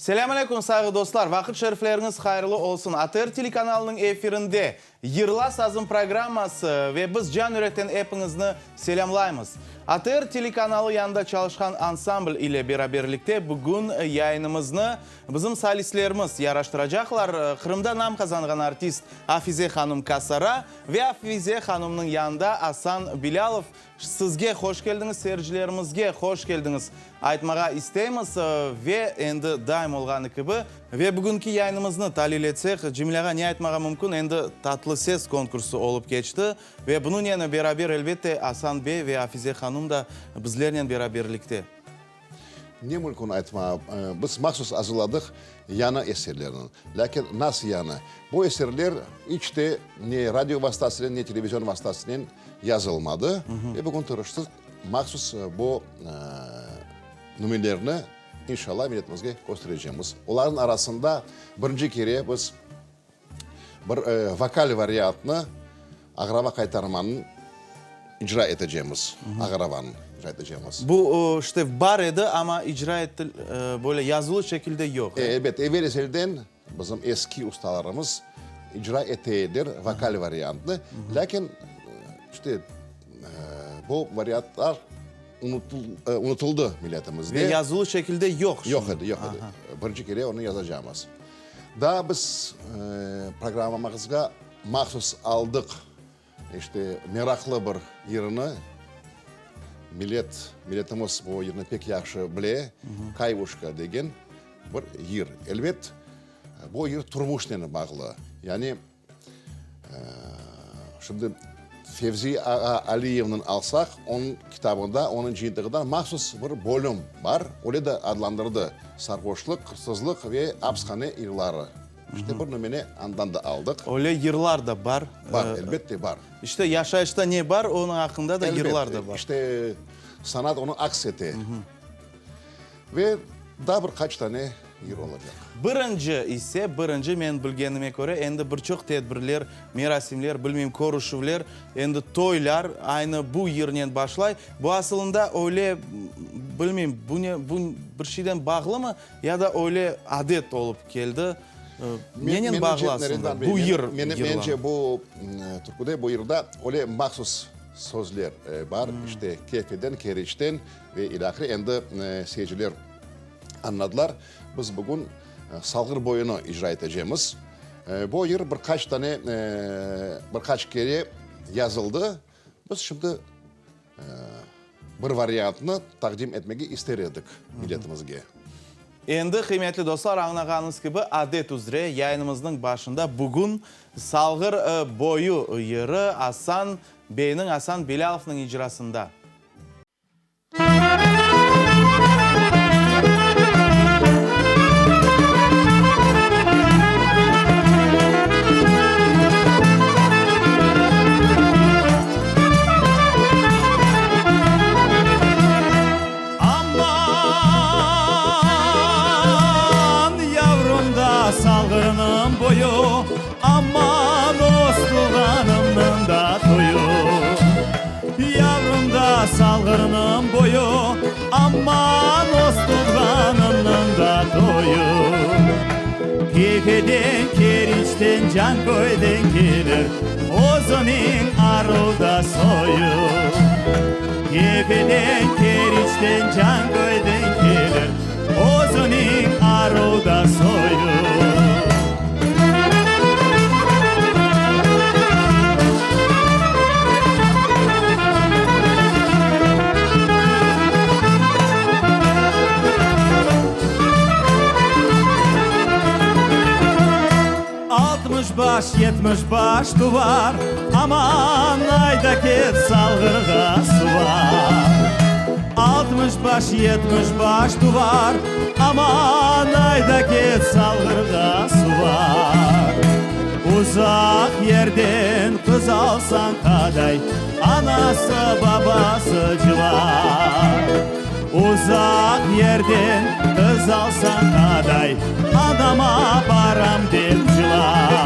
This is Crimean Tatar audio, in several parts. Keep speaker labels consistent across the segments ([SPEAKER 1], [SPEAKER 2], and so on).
[SPEAKER 1] Selâm aleyküm, sayğı dostlar! Vaqıt şerifleriñiz hayırlı olsun! ATR telekanalınıñ efirinde Yırla sazım programması ve biz can yürekten epiñizni selâmlaymız. ATR telekanalı yanında çalışqan ansambl ile beraberlikte bugün yayınımıznı bizim solistlerimiz yaraştıracaqlar, Qırımda nam qazanğan artist Afize hanım Kasara ve Afize hanımnıñ yanında Asan Bilâlov. Sizge hoş keldiñiz, seyircilerimizge hoş keldiñiz aytmağa isteymiz ve endi daim olğanı kibi, Ve bugünki yayınımıznı talil etsek, Cemil ağa, ne aytmağa mümkün, endi Tatlı ses konkursı olıp keçti ve bunıñnen beraber, elbette, Asan bey ve Afize hanum da bizlernen beraberlikte.
[SPEAKER 2] Ne mümkün aytmağa, biz mahsus azırladıq yañı eserlerni. Lâkin nasıl yañı? Bu eserler iç te ne radio vastasınen, ne televizion vastasınen yazılmadı. Ve bugün tırıştıq mahsus bu nümünelerni İnşallah, milletimizge kösterecemiz. Olarnıñ arasında birinci kere biz bir vokal variantnı, Ağrava qaytarmanıñ icra etecemiz, Ağravanı icra etecemiz.
[SPEAKER 1] Bu, işte, bar edi, amma icra etil, böyle yazılı şekilde yoq.
[SPEAKER 2] Ebet, evel-ezelden bizim eski ustalarımız icra ete ediler vokal variantnı, lâkin, işte, bu variantlar unutıldı milletimizde.
[SPEAKER 1] Ve yazılı şekilde yoq
[SPEAKER 2] şimdi. Yoq edi, yoq edi. Birinci kere onı yazacağımız. Daa biz programmamızğa mahsus aldıq, işte, meraqlı bir yırnı. Millet, milletimiz bu yırnı pek yahşı bile, Kayvuşka degen bir yır. Elbet, bu yır turmuşnen bağlı. Yani, Şimdi Fevzi ağa Aliyevniñ alsaq, onıñ kitabında, onıñ cıyıntığında mahsus bir bölüm bar, öyle de adlandırdı, Sarhoşlıq, hırsızlıq ve apishane yırları. İşte bir nümüne andan da aldıq.
[SPEAKER 1] Öyle yırlar da bar.
[SPEAKER 2] Bar, elbette bar.
[SPEAKER 1] İşte yaşayışta ne bar, onıñ aqqında da yırlar da bar.
[SPEAKER 2] Elbette, işte sanat onı aks ete. Ve daa bir qaç tane yır olacaq.
[SPEAKER 1] Birinci ise, birinci, men bilgenime köre, endi bir çoq tedbirler, merasimler, bilmeyim, körüşüvler, endi toylar aynı bu yırnen başlay. Bu asılında öyle, bilmeyim, bu ne, bu bir şeyden bağlımı ya da öyle adet olıp keldi? Nenen bağlı asılında bu yır
[SPEAKER 2] yırlanı? Mence, bu türküde, bu yırda öyle mahsus sözler bar, işte, Kefeden, Keriçten Ve ilâhre, endi seyirciler añladılar, biz bugün Salğır boyunı icra etecemiz. Bu yır bir qaç tane, bir qaç kere yazıldı. Biz şimdi bir variantnı taqdim etmege ister edik milletimizge.
[SPEAKER 1] Endi, qıymetli dostlar, añlağanıñız kibi, adet üzre yayınımıznıñ başında bugün Salğır boyu yırı Asan beyniñ, Asan Bilâlovnıñ icrasında.
[SPEAKER 3] Aman, yavrum da Salğırnıñ boyu, Aman, oz tuvğanımnıñ da toyu. Yavrum da Salğırnıñ boyu, Aman, oz tuvğanımnıñ da toyu. Kefeden, Keriçten, Canköyden kelir, Özüniñ aruv da soyu. Kefeden, Keriçten, Canköyden kelir, Özüniñ aruv da soyu. 60 baş, 70 baş tuvar, Aman, ayda ket Salğırğa suvar. 60 baş, 70 baş tuvar, Aman, ayda ket Salğırğa suvar. Uzaq yerden qız alsañ qaday, Anası, babası cılar. Uzaq yerden qız alsañ qaday, Anama baram dep cılar.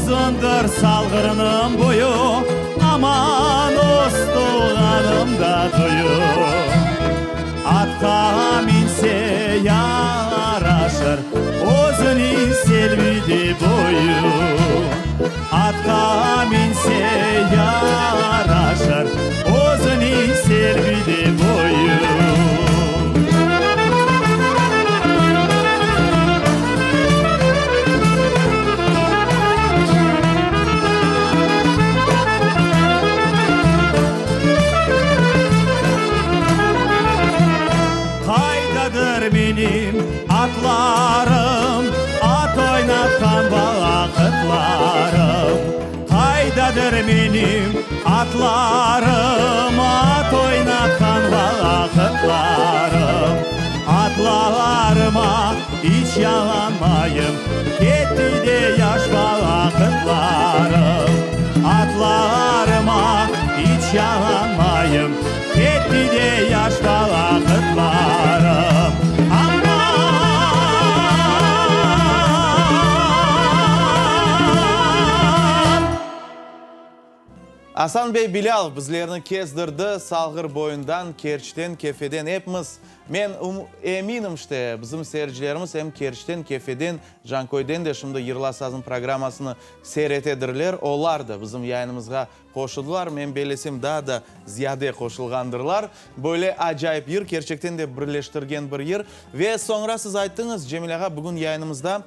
[SPEAKER 3] Uzundır Salğırnıñ boyu, Aman Oztuğanım da toyu. Atqa minse yaraşır, Özüniñ selviday boyu. Atqa minse yaraşır, Özüniñ selviday boyu. Qaydadır menim atlarım, At oynatqan vaqıtlarım? Qaydadır menim atlarım, At oynatqan vaqıtlarım? Atlarıma iç yalanmayım, Ketti de yaş vaqıtlarım. Atlarıma iç yalanmayım, Ketti de yaş vaqıtlarım. Aman!
[SPEAKER 1] Asan bey Bilâlov bizlerni kezdirdi Salğır boyundan, Kerçten, Kefeden epimiz, men eminim işte, bizim seyircilerimiz em Kerçten, Kefeden, Canköyden de şimdi Yırla sazım programmasını seyretedirler, olar da bizim yayınımızğa qoşuldılar, men bellesem daa da ziyade qoşulğandırlar. Böyle acayip yır, kerçekten de birleştirgen bir yır. Ve soñra siz ayttıñız, Cemil ağa, bugün yayınımızda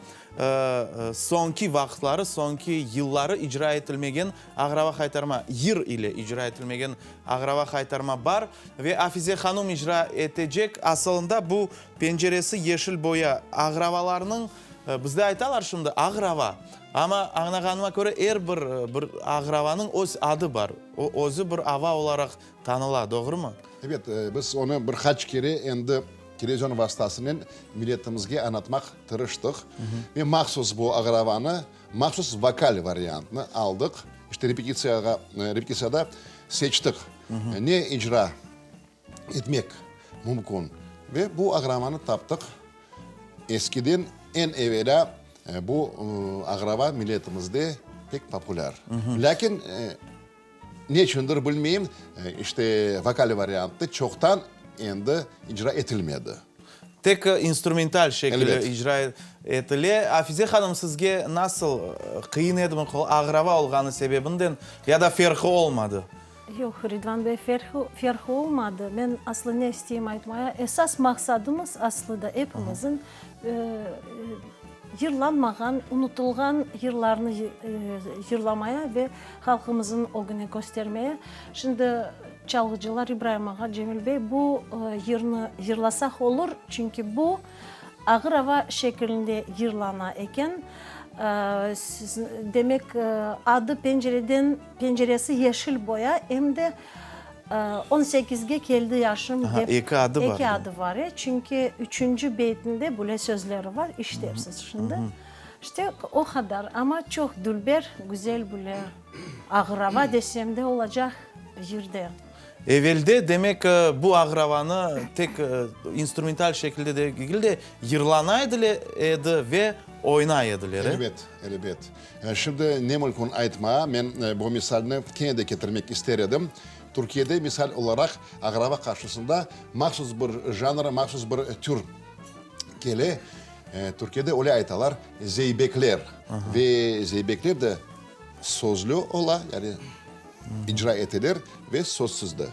[SPEAKER 1] soñki vaqıtları, soñki yılları icra etilmegen Ağrava haytarma, yır ile icra etilmegen Ağrava haytarma bar ve Afize hanum icra etecek. Asılında bu penceresi yeşil boya ağravalarnıñ, bizde aytalar şimdi ağrava, amma añlağanıma köre er bir bir ağravanıñ öz adı bar, o özü bir ava olaraq tanıla, doğrumı?
[SPEAKER 2] Ebet, biz onı bir qaç kere endi televizion vastasınen milletimizge añlatmaq tırıştıq ve mahsus bu ağravanı Mahsus vokal variantnı aldıq, işte repetitsiyağa, repetitsiyada seçtik, ne icra etmek mümkün. Ve bu ağravanı taptıq. Eskiden, eñ evelâ, bu ağrava milletimizde pek populâr. Lâkin, neçündir bilmeyim, işte vokal variantı çoqtan endi icra etilmedi.
[SPEAKER 1] Tek instrumental şekilde icra etile. Afize hanım, sizge nasıl, qıyın edimi, ağrava olğanı sebebinden ya da ferqı olmadı?
[SPEAKER 4] Yoq, Ridvan bey, ferqı olmadı. Men aslı ne isteyim aytmaya, esas maqsadımız aslı da epimizin yırlanmağan, unutılğan yırlarnı yırlamaya ve halqımızın ögüne köstermeye. Şimdi çalğıcılar İbraim ağa, Cemil bey bu yırnı yırlasaq olur, çünki bu ağır ava şekilinde yırlana eken. Demek, adı pencereden, penceresi yeşil boya, em de On sekizge keldi yaşım dep.
[SPEAKER 1] Eki adı bar.
[SPEAKER 4] Eki adı bar, e, çünki üçünci beytinde böyle sözleri bar, işitersiz şimdi. İşte, o qadar, amma çoq dülber, güzel böyle ağır ava desem de olacaq yırdı.
[SPEAKER 1] Evelde, demek, bu ağır avanı tek instrumental şekilde degil de, yırlana edi ve oynay ediler, e?
[SPEAKER 2] Elbet, elbet. Şimdi ne mümkün aytmağa, men bu misalni kene de ketirmek ister edim. Türkiyede, misal olaraq, ağrava qarşısında mahsus bir janr, mahsus bir tür kele. Türkiyede öyle aytalar, zeybekler. Ve zeybekler de sözlü ola, yani icra eteler ve sözsüz de.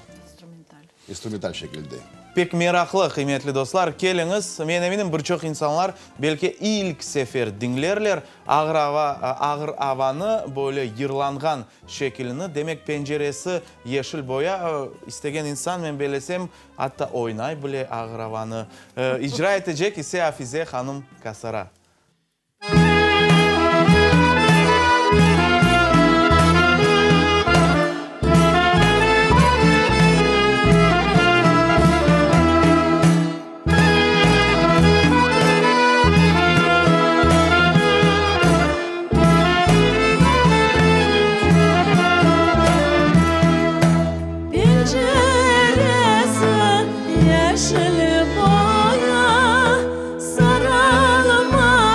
[SPEAKER 2] İnstrumental şekilde.
[SPEAKER 1] Pek meraqlı, qıymetli dostlar, keliñiz, men eminim, bir çoq insanlar belki ilk sefer diñlerler ağır ava, ağır avanı böyle yırlanğan şekilini, demek, penceresi yeşil boya, istegen insan, men bellesem, atta oynay bile ağır avanı. İcra etecek ise Afize hanım Kasara.
[SPEAKER 4] Penceresi yeşil boya, Saralmadı.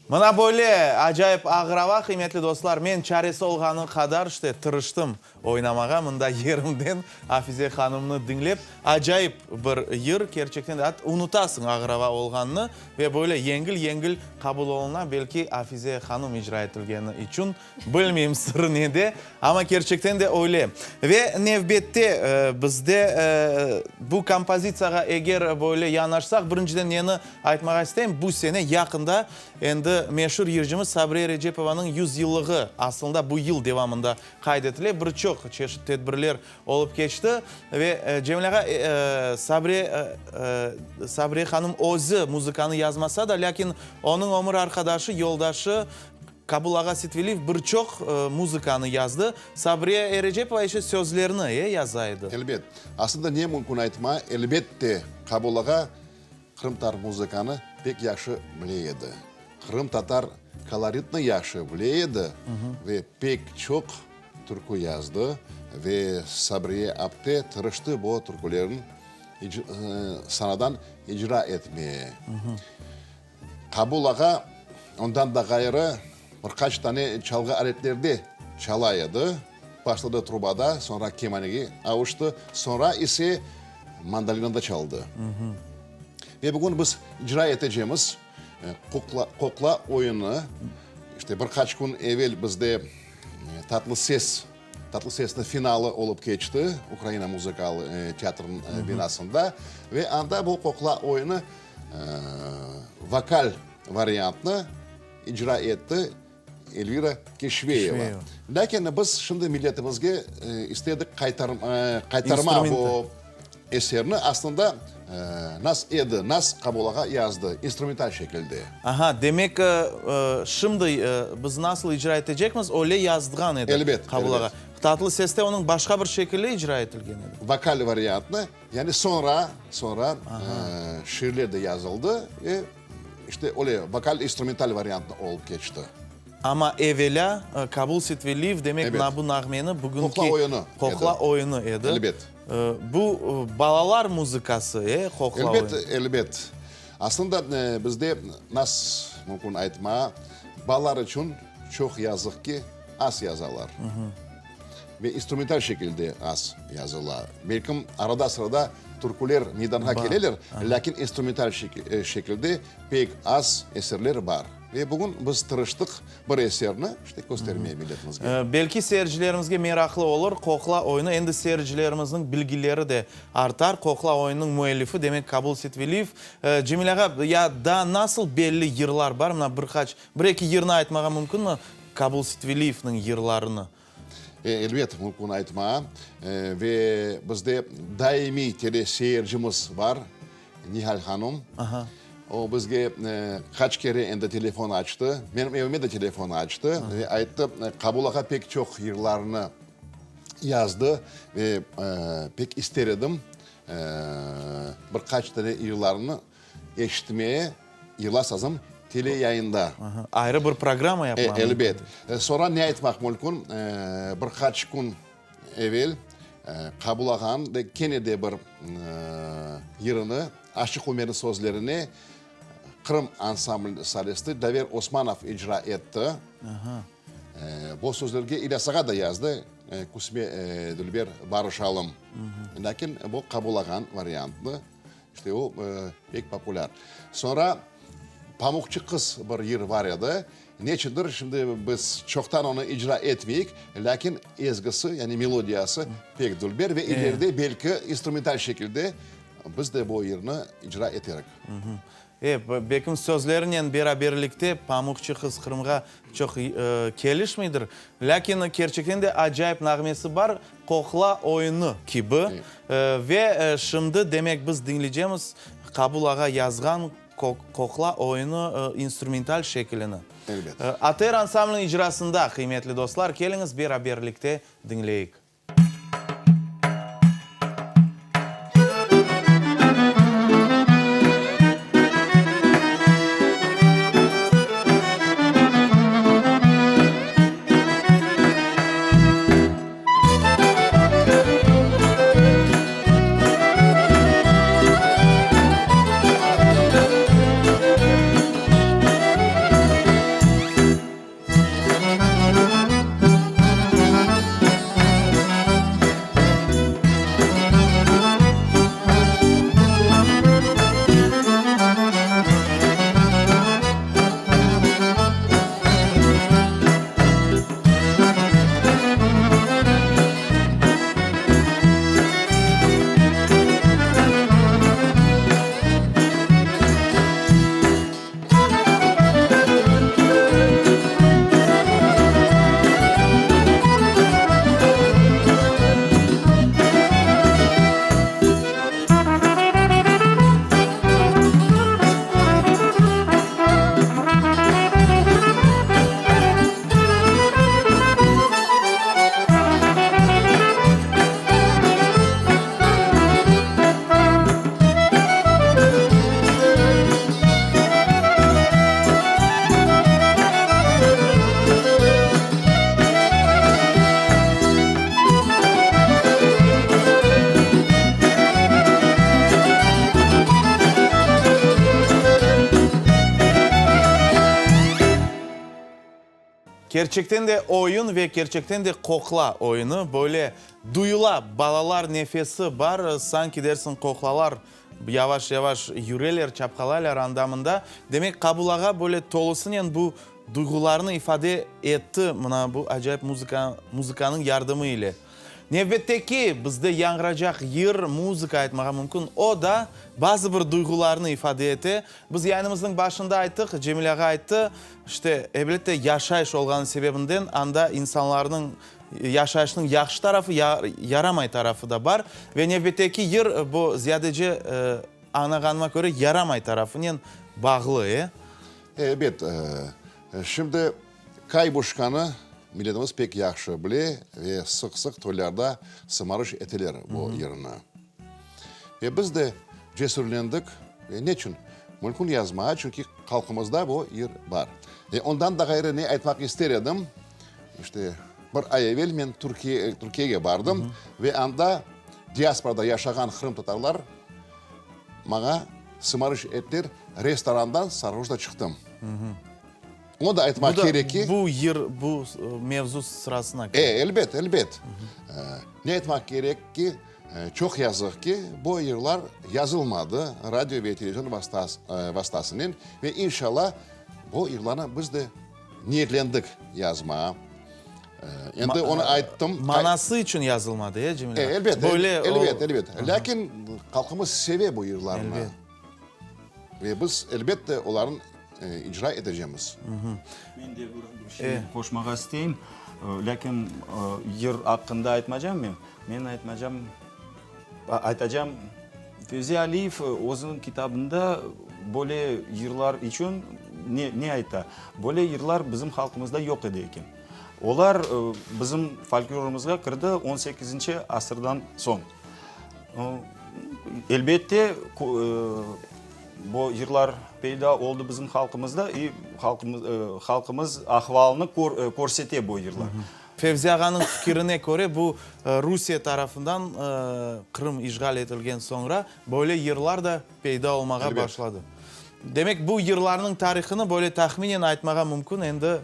[SPEAKER 1] Mına böyle acayip ağır ava, qıymetli dostlar, men çaresi olğanı qadar işte tırıştım oynamağa, mında yerimden Afize hanımnı diñlep, acayip bir yır, kerçekten de, at unutasıñ ağır ava olğanını ve böyle yengil-yengil qabul oluna, belki Afize hanım icra etilgeni içün, Bilmeyim sırı nede, amma kerçekten de öyle. Ve nevbette bizde bu kompozitsiyağa eger böyle yanaşsaq, birinciden neni aytmağa isteyim, bu sene yaqında endi meşur yırcımız Sabriye Erecepovanıñ 100 yıllığı aslında bu yıl devamında qayd etile, bir çoq çeşit tedbirler olıp keçti. Ve Cemil ağa, Sabriye, Sabriye hanım özü muzıkanı yazmasa da, lâkin onıñ ömür arqadaşı, yoldaşı, Kabul ağa Setveliyev bir çoq muzıkanı yazdı, Sabriye Erecepova ise sözlerni, e, yaza edi.
[SPEAKER 2] Elbet. Aslında ne mümkün aytma, elbette, Kabul ağa qırımtatar muzıkanı pek yahşı bile edi. Qırımtatar koloritni yahşı bile edi ve pek çoq türkü yazdı ve Sabriye apte tırıştı bu türkülerni sanadan icra etmeye. Qabul ağa ondan da ğayrı bir qaç tane çalğı aletlerde çala edi. Başladı trubada, soñra kemanege avuştı, soñra ise mandolinada çaldı. Ve bugün biz icra etecemiz Qoqla, qoqla oyunı. İşte bir qaç kün evel bizde Tatlı ses, Tatlı sesniñ finalı olıp keçti Ukraina muzıkalı teatrınıñ binasında. Ve anda bu Qoqla oyunı Vokal variantnı icra etti Elvira Keşveyeva. Lâkin biz şimdi milletimizge istedik qaytarma bu eserni. Aslında nas edi, nas Qabul ağa yazdı instrumental şekilde.
[SPEAKER 1] Aha, demek, şimdi biz nasıl icra etecekmiz, öyle yazdığan edi Qabul ağa. Tatlı seste onıñ başqa bir şekilde icra etilgen edi.
[SPEAKER 2] Vokal variantnı. Yani soñra, soñra şiirler de yazıldı ve işte öyle vokal-instrumental variantı olıp keçti.
[SPEAKER 1] Amma evelâ Kabul Setveliyev, demek, mına bu nağmeni bugünki
[SPEAKER 2] Qoqla oyunı edi.
[SPEAKER 1] Qoqla oyunı edi.
[SPEAKER 2] Elbet.
[SPEAKER 1] Bu balalar muzıkası, e, qoqla oyunı?
[SPEAKER 2] Elbet, elbet. Aslında bizde, nas mümkün aytmağa, balalar içün çoq yazıq ki, az yazalar. Ve instrumental şekilde az yazıla. Belkim, arada-sırada türküler meydanğa keleler, lâkin instrumental şekilde pek az eserler bar. Ve bugün biz tırıştıq bir eserni işte köstermeye milletimizge.
[SPEAKER 1] Belki seyircilerimizge meraqlı olur, Qoqla oyunı, endi seyircilerimizniñ bilgileri de artar, Qoqla oyunınıñ müellifi, demek, Kabul Setveliyev. Cemil ağa, ya daa nasıl belli yırlar bar? Mına bir qaç, bir-eki yırnı aytmağa mümkünmi Kabul Setveliyevniñ yırlarını?
[SPEAKER 2] Elbet, mümkün aytmağa. Ve bizde daimiy teleseyircimiz bar, Nihal hanım. O bizge qaç kere endi telefon açtı, menim evime de telefon açtı ve ayttı, Qabul ağa pek çoq yırlarını yazdı ve pek ister edim bir qaç tane yırlarını eşitmeye, Yırla sazım teleyayında.
[SPEAKER 1] Ayrı bir programma yapmağa mümkün.
[SPEAKER 2] Elbet. Soñra ne aytmaq mümkün, bir qaç kün evel Qabul ağanıñ de kene de bir yırını, Aşıq Umerniñ sözlerine Qırım ansambl solisti Daver Osmanov icra etti. Bu sözlerge İlyas ağa da yazdı, Küsme, dülber, barışalım. Lâkin bu Qabul ağanıñ variantı. İşte o pek populâr. Soñra Pamuqçı qız bir yır bar edi. Neçündir şimdi biz çoqtan onı icra etmeyik, lâkin ezgisi, yani melodiyası pek dülber ve ileride belki instrumental şekilde biz de bu yırnı icra eterik.
[SPEAKER 1] E, belkim sözlerinen beraberlikte Pamuqçı qız Qırımğa çoq kelişmeydir. Lâkin kerçekten de acayip nağmesi bar, Qoqla oyunı kibi. Ve şimdi, demek, biz diñleycemiz Qabul ağa yazğan Qoqla oyunı instrumental şekilini.
[SPEAKER 2] Elbet.
[SPEAKER 1] ATR ansambliniñ icrasında, qıymetli dostlar, keliñiz beraberlikte diñleyik. Kerçekten de oyun ve kerçekten de qoqla oyunı. Böyle duyula, balalar nefesi bar, sanki dersiñ qoqlalar yavaş-yavaş yüreler, çapqalaylar anda-mında. Demek, Qabul ağa böyle tolusınen bu duyğularını ifade etti mına bu acayip muzıka, muzıkanıñ yardımı ile. Nevbetteki bizde yañğıracaq yır, muzıka aytmağa mümkün, o da bazı bir duyğularnı ifade ete. Biz yayınımıznıñ başında ayttıq, Cemil ağa ayttı, işte, elbette, yaşayış olğanı sebebinden anda insanlarnıñ yaşayışnıñ yahşı tarafı, yaramay tarafı da bar. Ve nevbetteki yır bu ziyadece, añlağanıma köre, yaramay tarafınen bağlı, e?
[SPEAKER 2] Ebet. Şimdi Kaybuşkanı milletimiz pek yahşı bile ve sıq-sıq toylarda sımarış eteler bu yırnı. Ve biz de cesürlendik ve neçün? Mümkün yazmağa, çünki halqımızda bu yır bar. Ve ondan da ğayrı ne aytmaq ister edim, işte bir ay evel men Türkiye, Türkiyege bardım ve anda diasporada yaşağan qırımtatarlar maña sımarış ettiler, restorandan sarhoş da çıqtım. Onı da aytmaq kerek ki.
[SPEAKER 1] Bu yır, bu mevzu sırasına
[SPEAKER 2] kire. Elbet, elbet. Ne aytmaq kerek ki, çoq yazıq ki, bu yırlar yazılmadı radio ve televizion vastasınen ve inşallah bu yırlarnı biz de niyetlendik yazmağa. Endi onı ayttım.
[SPEAKER 1] Manası içün yazılmadı, e, Cemil ağa?
[SPEAKER 2] Elbet, elbet, elbet. Lâkin halqımız seve bu yırlarnı. Elbet. Ve biz, elbette, olarnı icra etecemiz.
[SPEAKER 3] Men de bir şey qoşmağa isteyim, lâkin yır aqqında aytmacam men. Men aytmacam, aytacam, Fevzi Aliyev özüniñ kitabında böyle yırlar içün ne, ne ayta? Böyle yırlar bizim halqımızda yoq edi eken. Olar bizim folklorımızğa kirdi on sekizinci asırdan soñ. Elbette, bu yırlar peyda oldı bizim halqımızda i halqımız ahvalını körsete bu yırlar.
[SPEAKER 1] Fevzi ağanıñ fikirine köre, bu Rusiye tarafından Qırım işğal etilgen soñra böyle yırlar da peyda olmağa başladı. Demek, bu yırlarnıñ tarihını böyle tahminen aytmağa mümkün, endi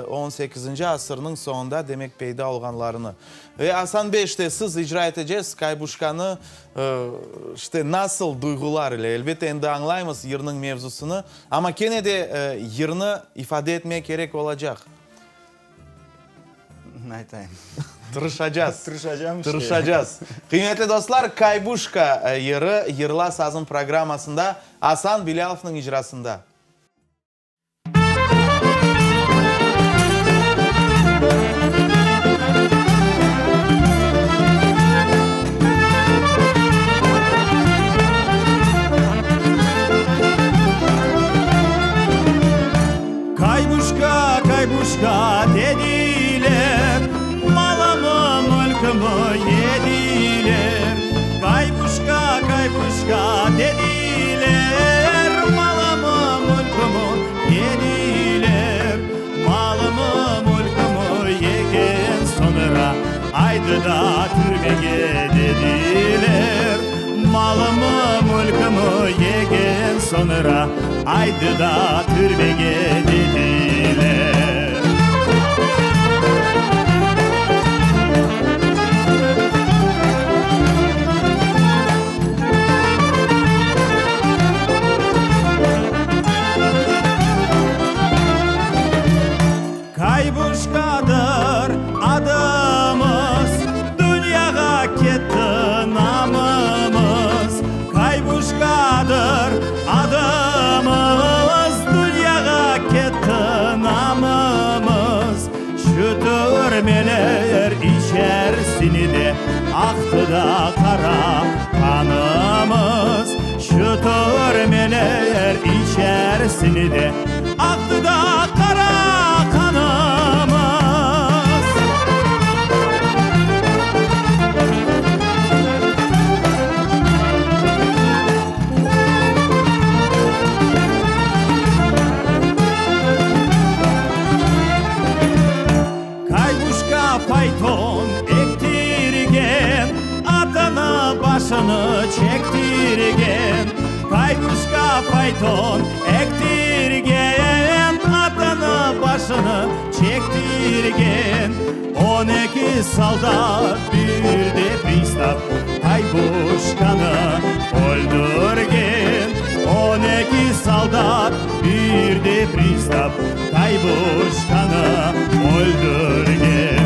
[SPEAKER 1] on sekizinci asırnıñ soñunda, demek, peyda olğanlarını. Ve Asan bey, işte, siz icra eteceksiz Kaybuşkanı, işte, nasıl duyğular ile? Elbette, endi añlaymız yırnıñ mevzusını, amma kene de yırnı ifade etmek kerek olacaq.
[SPEAKER 3] Aytayım.
[SPEAKER 1] Tırışacağız.
[SPEAKER 3] Tırışacağım işte.
[SPEAKER 1] Tırışacağız. Qıymetli dostlar, Kaybuşka yırı Yırla sazım programmasında Asan Bilâlovnıñ icrasında.
[SPEAKER 3] Kaybuşka, Kaybuşka dediler, Malımı, mülkümü yediler. Kaybuşka, Kaybuşka dediler, Malımı, mülkümü yediler. Malımı, mülkümü yegen soñra, Aydı da türmege dediler. Malımı, mülkümü yegen soñra, Aydı da türmege dediler. Kaybuşkadır adımız, Dünyağa ketti namımız. Kaybuşkadır adımız, Dünyağa ketti namımız. Şu türmeler içerisinde Aqtı da qara qanımız. Şu türmeler içerisinde Aqtı da qara qanımız. Kaybuşka fayton ektirgen, Atını başını çektirgen. Kaybuşka fayton ektirgen, Atını başını çektirgen. eki soldat, bir de pristav Kaybuşkanı öldürgen. On eki soldat, bir de pristav Kaybuşkanı öldürgen.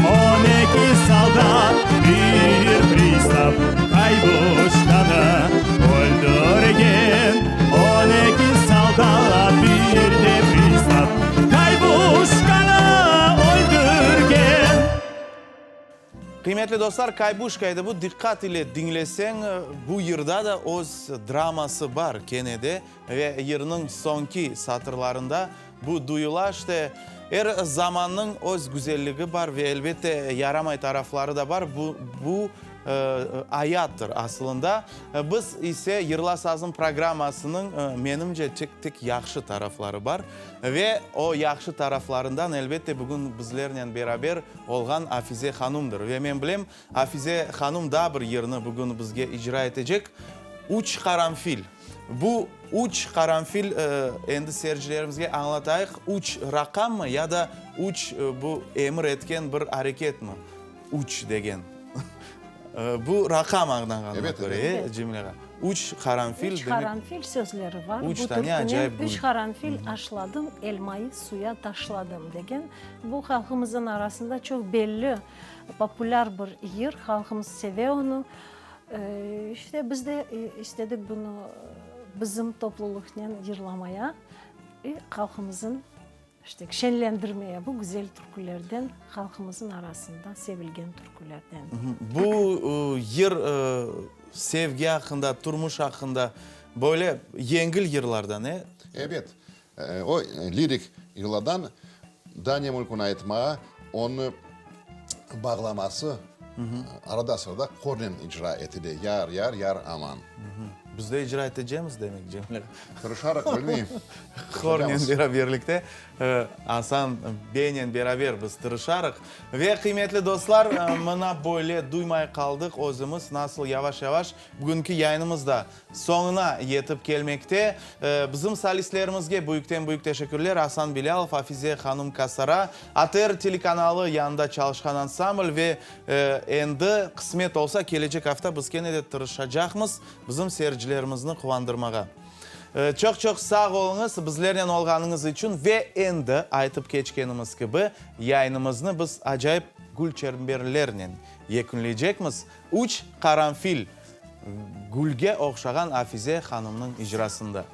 [SPEAKER 3] On eki soldat, bir pristav Kaybuşkanı öldürgen. On eki soldat, bir de pristav Kaybuşkanı öldürgen.
[SPEAKER 1] Qıymetli dostlar, Kaybuşka edi bu. Diqqat ile diñleseñ, bu yırda da öz draması bar kene de. Ve yırnıñ soñki satırlarında bu duyula. İşte, er zamannıñ öz güzelligi bar ve, elbette, yaramay tarafları da bar. Bu, bu ayattır asılında. Biz ise Yırla sazım programmasınıñ, menimce, tek, tek yahşı tarafları bar. Ve o yahşı taraflarından, elbette, bugün bizlernen beraber olğan Afize hanumdır. Ve men bilem, Afize hanum daa bir yırnı bugün bizge icra etecek, Üç qaranfil. Bu üç qaranfil, endi seyircilerimizge añlatayıq, üç raqammı ya da üç bu emir etken bir areketmi? Üç degen. Bu raqam añlağanıma köre, e, Cemile ağa? Üç qaranfil,
[SPEAKER 4] Üç
[SPEAKER 1] demek.
[SPEAKER 4] qaranfil sözleri var.
[SPEAKER 1] Üç
[SPEAKER 4] Bu
[SPEAKER 1] tane
[SPEAKER 4] türkünen
[SPEAKER 1] acayip gül.
[SPEAKER 4] Üç qaranfil aşladım, elmayı suya taşladım degen. Bu halqımızın arasında çoq belli, populâr bir yır, halqımız seve onı. İşte biz de istedik bunı bizim toplulıqnen yırlamaya ve halqımızın işte şenlendirmeye bu güzel türkülerden, halqımızın arasında sevilgen türkülerden.
[SPEAKER 1] Bu yır sevgi aqqında, turmuş aqqında böyle yengil yırlardan, e?
[SPEAKER 2] Ebet, o lirik yırlardan daa ne mümkün aytmağa, onı bağlaması arada-sırada hornen icra etile, Yar, yar, yar aman.
[SPEAKER 1] Biz de icra etecemiz demek, Cemile.
[SPEAKER 2] Tırışarıq, bilmeyim.
[SPEAKER 1] Hornen beraberlikte, Asan beynen beraber biz tırışarıq. Ve, qıymetli dostlar, mına böyle duymay qaldıq özümiz, nasıl yavaş-yavaş bugünki yayınımız da Soñuna yetip kelmekte. Bizim solistlerimizge büyükten-büyük teşekkürler, Asan Bilâlov, Afize hanum Kasara, ATR telekanalı yanında çalışqan ansambl ve endi qısmet olsa kelecek afta biz kene de tırışacaqmız bizim seyircilerimizni quvandırmağa. Çoq-çoq sağ oluñız bizlernen olğanıñız içün ve endi aytıp keçkenimiz kibi yayınımıznı biz acayip gülçemberlernen yekünleycekmiz. Üç qaranfil. Gülge oqşağan Afize hanımnıñ icrasında.